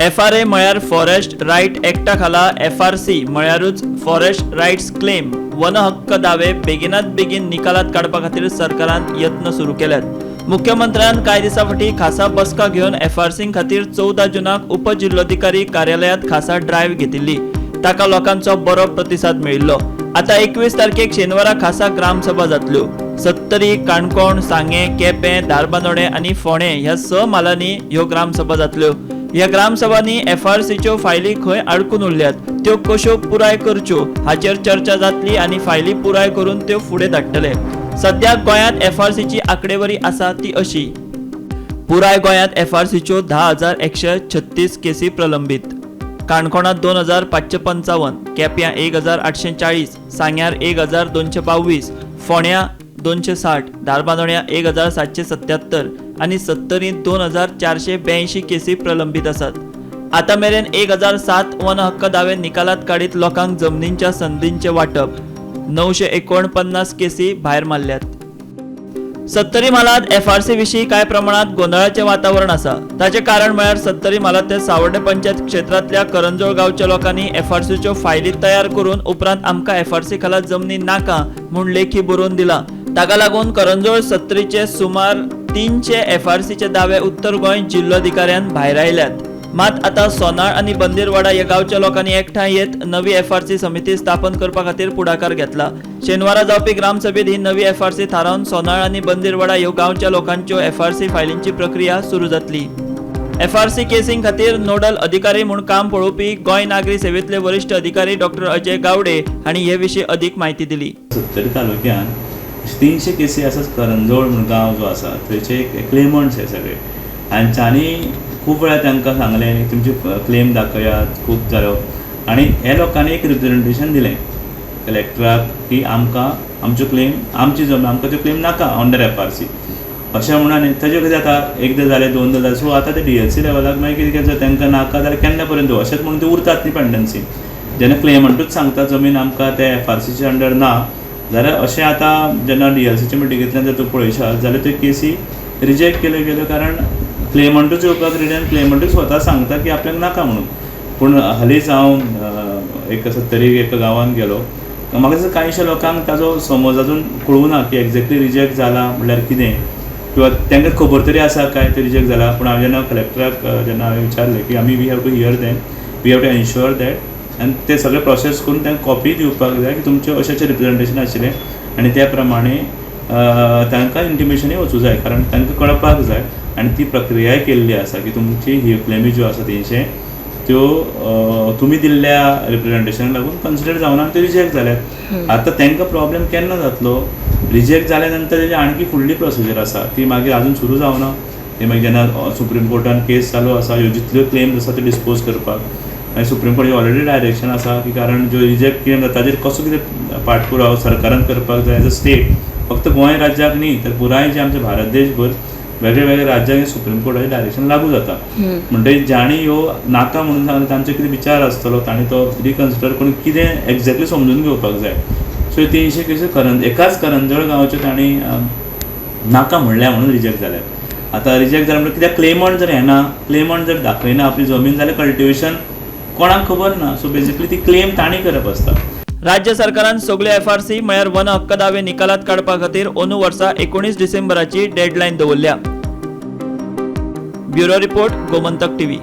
FRA म्हळ्यार forest right एक्टा खाला FRC म्हळ्यारूच फॉरेस्ट रायट्स क्लेम वन हक्क दावे बेगिनात बेगीन निकालात काडपा खातीर सरकारान यत्न सुरू केल्यात. मुख्यमंत्र्यान कांय दिसां फाटीं खासा बसका घेवन एफआरसी खातीर 14 जुनाक उपजिल्लोधिकारी कार्यालयांत खासा ड्रायव्ह घेतिल्ली. ताका लोकांचो बरो प्रतिसाद मेळिल्लो. आतां 21 तारखेक शेनवारा खासा ग्रामसभा जातल्यो. सत्तरी, काणकोण, सांगें, केपें, धारबांदोडें आनी फोंडें ह्या 6 म्हालांनी ह्यो ग्रामसभा जातल्यो. ह्या ग्रामसभांनी एफआरसीच्यो फायली खंय आडकून उरल्यात त्यो कश्यो पुराय करच्यो हाचेर चर्चा जातली आनी फायली पुराय करून त्यो फुडें धाडटले. सद्या गोंयांत एफआरसीची आंकडेवारी आसा ती अशी. पुराय गोंयांत एफआरसीच्यो 10,136 केसी प्रलंबीत. काणकोणांत 2,555, केप्यां 1,840, सांग्यार 1,222, फोंड्यां 260, धारबांदोड्यां 1,777 आनी सत्तरींत 2,482 केसी प्रलंबीत आसात. आतां मेरेन 1,007 वन हक्क दावे निकालात काडीत लोकांक जमनींच्या संदींचें वांटप 949 केसी भायर मारल्यात. सत्तरी म्हालांत एफआरसी विशीं कांय प्रमाणांत गोंदळाचें वातावरण आसा. ताचें कारण म्हळ्यार सत्तरी म्हालांतल्या सावर्डे पंचायत क्षेत्रांतल्या करंजोळ गांवच्या लोकांनी एफआरसीच्यो फायली तयार करून उपरांत आमकां एफआरसी खाला जमनी नाका म्हूण लेखी बरोवन दिलां. ताका लागून करंजोळ सत्तरीचे सुमार 300 एफआरसीचे दावे उत्तर गोंय जिल्लोधिकाऱ्यान भायर आयल्यात. मात आतां सोनाळ आनी बंदीरवाडा ह्या गांवच्या लोकांनी एकठांय येत नवी एफआरसी समिती स्थापन करपा खातीर फुडाकार घेतला. शेनवारा जावपी ग्रामसभेत ही नवी एफआरसी थारावन सोनाळ आनी बंदीरवाडा ह्यो गांवच्या लोकांच्यो एफआरसी फायलींची प्रक्रिया सुरू जातली. एफआरसी केसीं खातीर नोडल अधिकारी म्हूण काम पळोवपी गोंय नागरी सेवेंतले वरिश्ठ अधिकारी डॉक्टर अजय गावडे हांणी हे विशीं अदीक म्हायती दिली. सत्तरी तालुक्यान 300 केसी आसा. करंजोळ म्हूण गांव जो आसा थंयचे क्लेमंट्स हे सगळे हांच्यांनी खूब वेळा तांकां सांगलें तुमचे क्लेम दाखयात, खूब जालो आनी हे लोकांनी एक रिप्रेजेंटेशन दिलें कलेक्टराक की आमकां आमच्यो क्लेम, आमची जमीन, आमकां त्यो क्लेम नाका अंडर एफआरसी अशें म्हणून. आनी ताजें कितें जाता, एकदां जालें, दोनदां जालें, सो आतां ते डीएलसी लेवलाक मागीर कितें जाता, तांकां नाका जाल्यार केन्ना पर्यंत अशेंच म्हणून ते उरतात न्ही पेंडन्सी. जेन्ना क्लेमंटूच सांगता जमीन आमकां ते एफआरसीच्या अंडर ना जाल्यार अशें आतां जेन्ना डीएलसीच्या मिटिंगेंतल्यान जर तूं पळयशात जाल्यार त्यो केसी रिजेक्ट केल्यो गेल्यो, कारण क्लेमंटूच येवपाक रेडी आनी क्लेमंटूच स्वता सांगता की आपल्याक नाका म्हणून. पूण हालींच हांव एक सत्तरी एका गांवांत गेलो, म्हाका दिसता कांयशा लोकांक ताजो समज अजून कळूं ना की एग्जॅक्टली रिजेक्ट जाला म्हणल्यार कितें किंवा तांकां खबर तरी आसा काय ते रिजेक्ट जाला. पूण हांवें जेन्ना कलेक्टराक जेन्ना हांवें विचारलें की आमी we have to hear them, we have to ensure that आनी ते सगळे प्रोसेस करून तांकां कॉपी दिवपाक जाय की तुमचें अशें अशें रिप्रेजेंटेशन आशिल्लें आनी त्या प्रमाणे तांकां इंटिमेशनूय वचूं जाय, कारण तांकां कळपाक जाय. आनी ती प्रक्रियाय केल्ली आसा की तुमची ही क्लेमी ज्यो आसा 300 त्यो तुमी दिल्ल्या रिप्रेजेंटेशनाक लागून कन्सिडर जावना आनी त्यो रिजेक्ट जाल्यात. आतां तांकां प्रॉब्लेम केन्ना जातलो, रिजेक्ट जाल्या नंतर तेजी आणखी फुडली प्रोसिजर आसा ती मागीर आजून सुरू जावना. ती मागीर जेन्ना सुप्रीम कोर्टान केस चालू आसा, ह्यो जितल्यो क्लेम्स आसा त्यो डिस्पोज करपाक, मागीर सुप्रीम कोर्टाचे ऑलरेडी डायरेक्शन आसा की कारण ज्यो रिजेक्ट क्लेम जाता ताजेर कसो कितें पाठपुराव सरकारान करपाक जाय एज अ स्टेट, फक्त गोंय राज्याक न्ही तर पुराय जे आमचे भारत देशभर वेगळे वेगळे राज्यांक सुप्रीम कोर्टाचें डायरेक्शन लागू जाता. म्हणटगीर जांणी ह्यो नाका म्हणून सांगलें तांचो कितें विचार आसतलो, तांणी तो रिकन्सिडर करून कितें एग्जॅक्टली समजून घेवपाक जाय. सो 300 केसी एकाच करंजोळ गांवच्यो तांणी नाका म्हणल्या म्हणून रिजेक्ट जाल्यात. आतां रिजेक्ट जाल्या म्हणल्यार कित्याक क्लेमंट जर येना, क्लेमंट जर दाखयना आपली जमीन जाल्यार कल्टिवेशन कोणाक खबर ना. सो बेजिकली ती क्लेम तांणी करप आसता. राज्य सरकारान सगळे एफआरसी म्हळ्यार वन हक्क दावे निकालात काडपा खातीर अंदू वर्सा 19 डिसेंबराची डेडलायन दवरल्या. Bureau report, Gomantak TV.